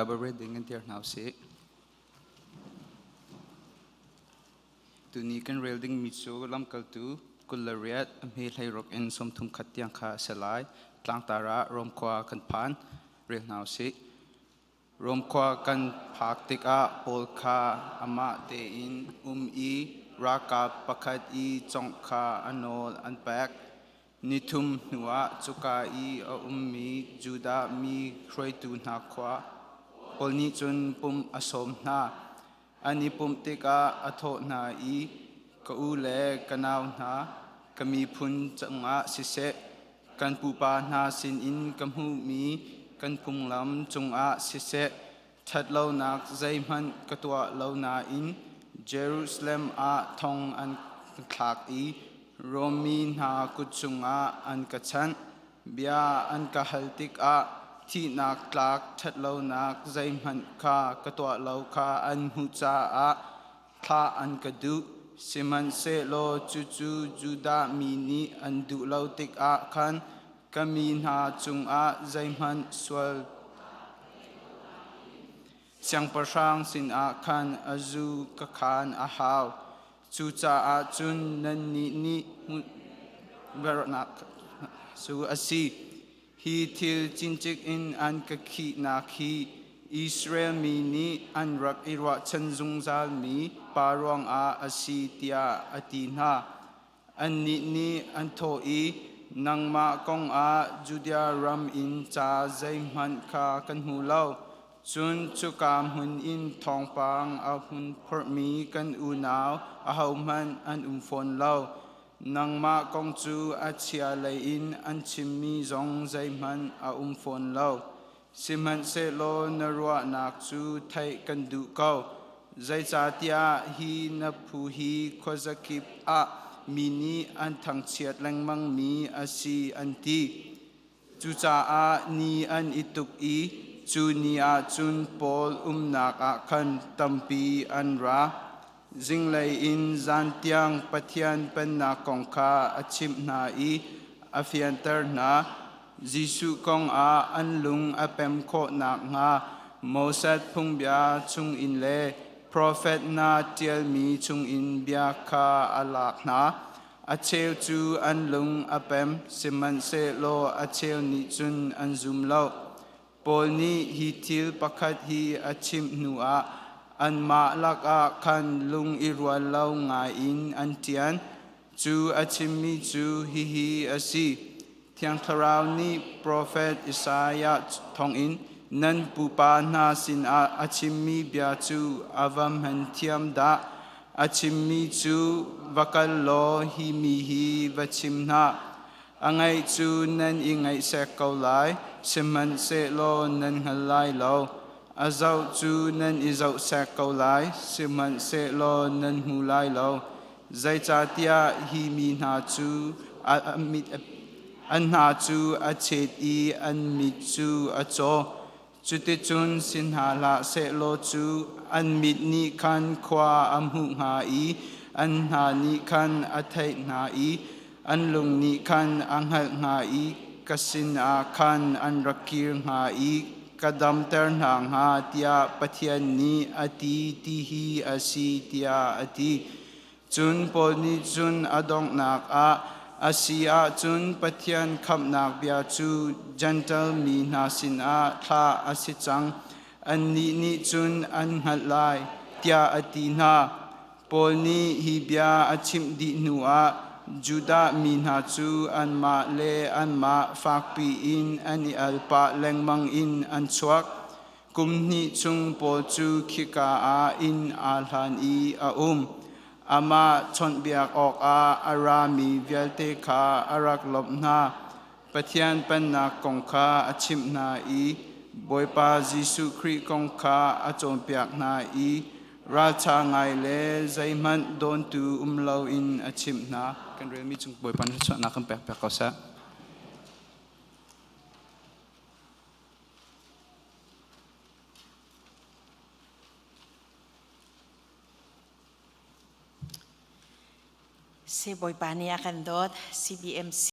Bible ding in tiar hna usih. Tuni kan rel dingmi cu lamkaltu 28 a hme 16 in 31 tiang kha a si lai. Tlangtar ah Rom khua kan phan. Rel hna usih. Rom khua kan phak tikah Paul kha amah tein um i ralkap pakhat i cawngh kha a nawl an pek. Nithum hnuah cuka i a ummi Judah mi hruaitu hna khua Paul nih cun pumh a sawm hna. An i pumh tikah a thawh hna i, Ka u le ka nau hna, ka miphun cungah siseh, kan pupa hna sinin ka hmuhmi kan phunglam cungah siseh, ṭhatlonak zeihmanh ka tuah lo nain Jerusalem ah thong an thlak i Rom mi hna kut chungah an ka chanh. Bia an ka hal tikah thihnak tlak ṭhatlonak zeihmanh kha ka tuah lo kha an hmuh caah thlah an ka duh. Sihmanhsehlaw cucu Judah mi nih an duh lo tikah khan ka mi hna cungah zeihmanh sual siangpahrang sinah khan a zu ka khaan a hau. Cucaah cun nannih nih hmuhnak cu a si. Hi thil cincik in an ka khihnak hi Israel mi nih an rak i ruahchan zungzalmi pa ruangah a si tiah a ti hna. Annih nih an thawh i, Nangmah kongah Judea ram in ca zeihmanh kha kan hmu lo. Cun cuka hmun in thawngpang a hun phorhmi kan unau ahohmanh an um fawn lo. Nangmah kong cu a chia lei in an chimmi zong zeihmanh a um fawn lo. Sihmanhsehlaw na ruahnak cu theih kan duh ko. Zeicahtiah hi na phu hi khuazakip ah mi nih an thangchiat lengmangmi a si, an ti. Cucaah ni an i tuk i cu ni ah cun Paul umnak ah khan tampi an ra. Zinglei in zan tiang Pathian Pennak kong kha a chimh hna i a fianter hna. Jesuh kong ah an lung a pem khawh nakhnga Moses phungbia chungin le profet hna ṭialmi chungin bia kha a lak hna. A cheu cu an lung a pem, sihmanhsehlaw a cheu nih cun an zum lo. Paul nih hi thil pakhat hi a chimh hnuah anmah lakah khan lung i rual lo ngaiin an ṭian. Cu a chimmi cu hihi a si: Thiang Thlarau nih profet Isaiah thawngin nan pupa hna sinah a chimmi bia cu a va hman thiam dah. A chimmi cu, Va kal law hi mi hi va chim hna. A ngaih cu nan i ngaihsek ko lai, sihmanhsehlaw nan hngal lai lo. A zoh cu nan i zohsek ko lai, sihmanhsehlaw nan hmu lai lo. Zeicahtiah hi mi hna cu a mit an hna cu a chet i an mit cu a caw. Cuticun si hna hlah sehlaw cu an mit nih khan khua a hmuh hnga i an hna nih khan a theih hna i an lung nih khan a hngalh hnga i ka sinah khan an rak kir hnga i ka damter hna hnga tiah Pathian nih a ti ti hi a si tiah a ti. Cun Paul nih cun a donghnak ah a si ahcun Pathian khamhnak bia cu Jentail mi hna sinah thlah a si cang. Annih nih cun an hngalh lai, tiah a ti hna. Paul nih hi bia a chimh dih hnuah Judah mi hna cu anmah le anmah fakpi in an i al pah lengmang in an chuak. Kum hnih chung Paul cu khika ah inn aa hlan i a um. Amah chawnhbiak awkah a rami vialte kha a rak lawmh hna. Pathian Pennak kong kha a chimh hna i Bawipa Jesuh Khrih kong kha a cawnpiak hna i ralṭha ngai le zeihmanh dawntu um loin a chimh hna. Kan relmi cung Bawipa nih thluachuahnak kan pek piak ko seh. Si Bawipa nih a kan dawt CBMC.